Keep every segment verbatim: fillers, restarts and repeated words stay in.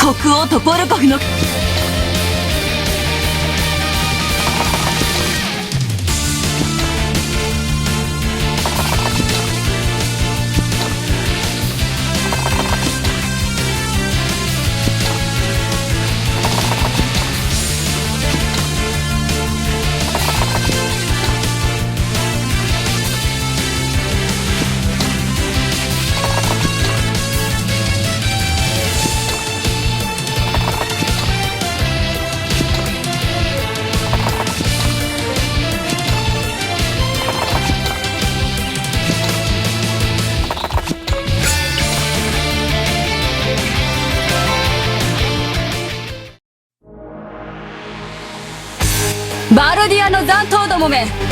北欧トポルコフのバルディアの残党どもめ。負け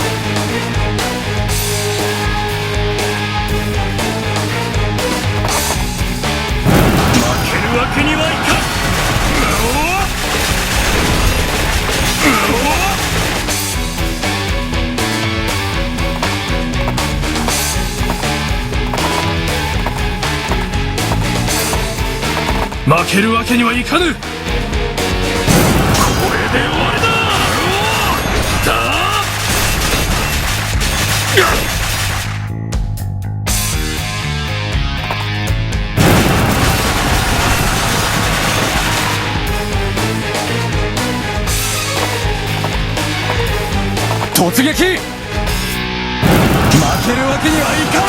るわけにはいかん。負けるわけにはいかぬ。これで終わりだ。だ。突撃。負けるわけにはいかん。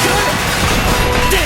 でー。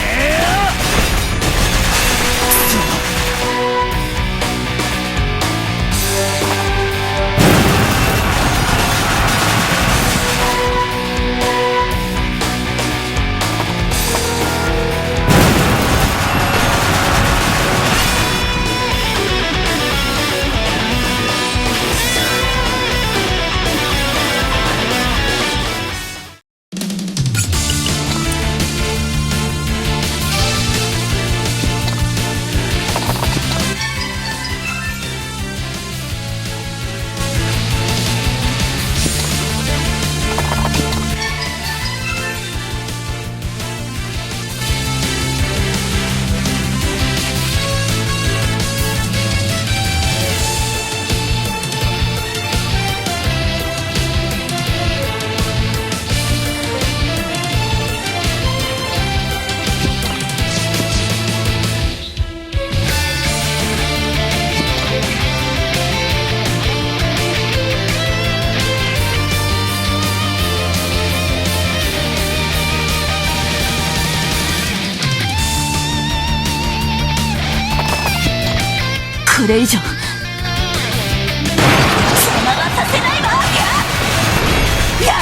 これ以上邪魔はさせないわ。やあ。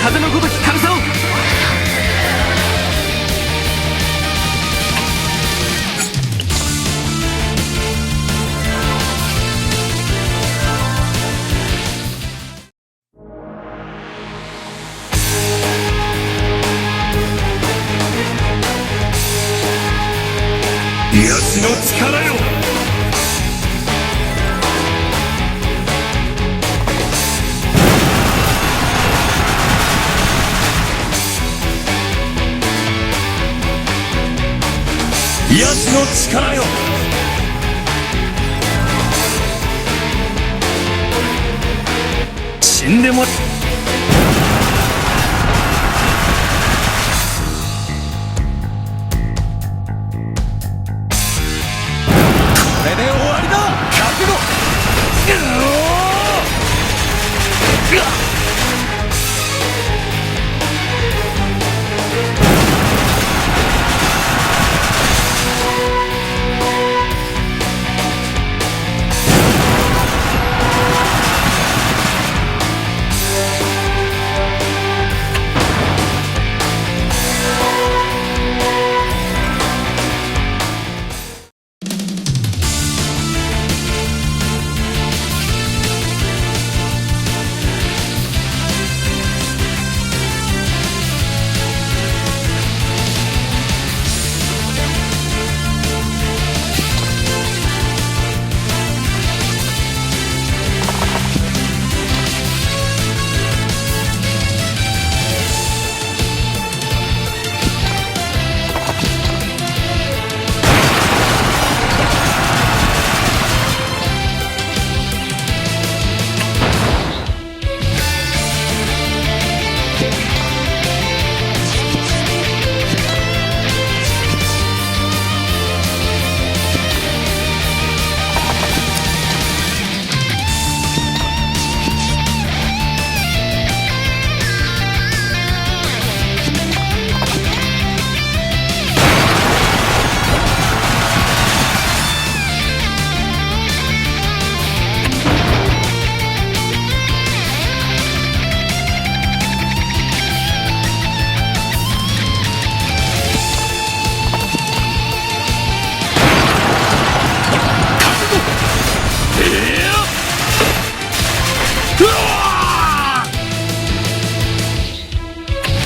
風のごとき辛さを。癒しの力よ。癒しの力よ。死んでもらこれで終わりだ。覚悟。うおー。うわー！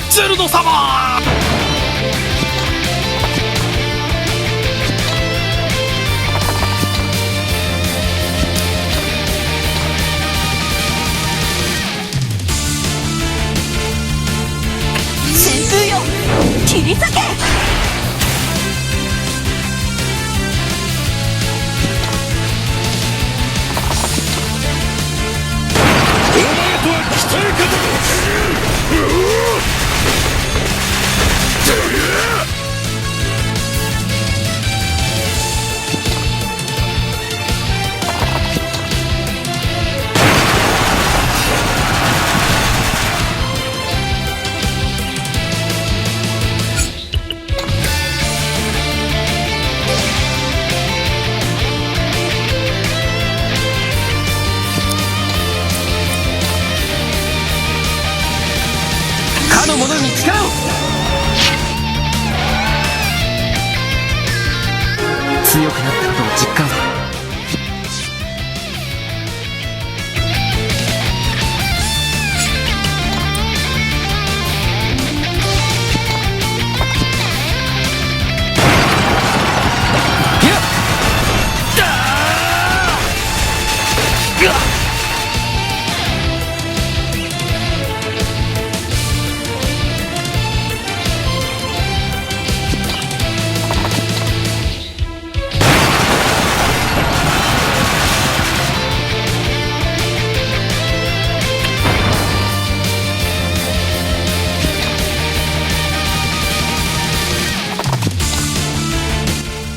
チルド様！旋風よ、切り裂け！ お前とは期待かと。かの者に力を！強くなったことを実感。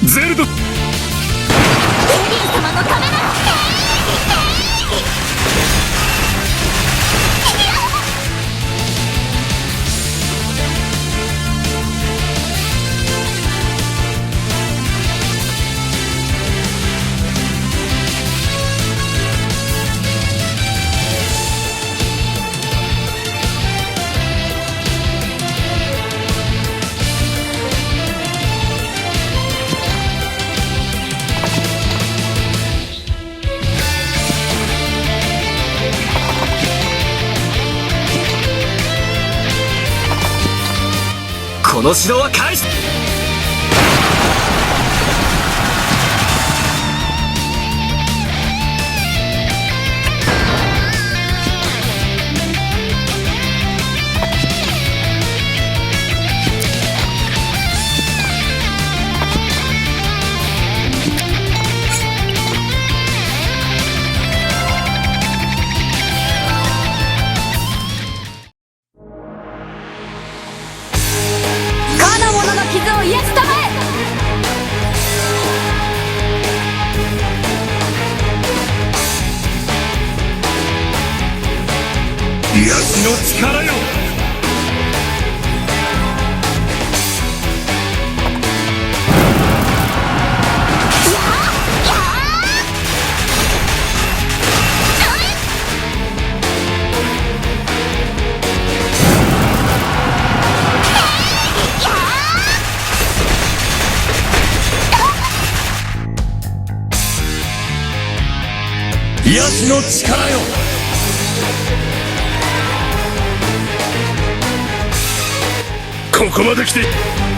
ゼルド！エリン様のためなら！この城は返しかの者の傷を癒したまえ。癒しの力よ。癒しの力よ。ここまで来て。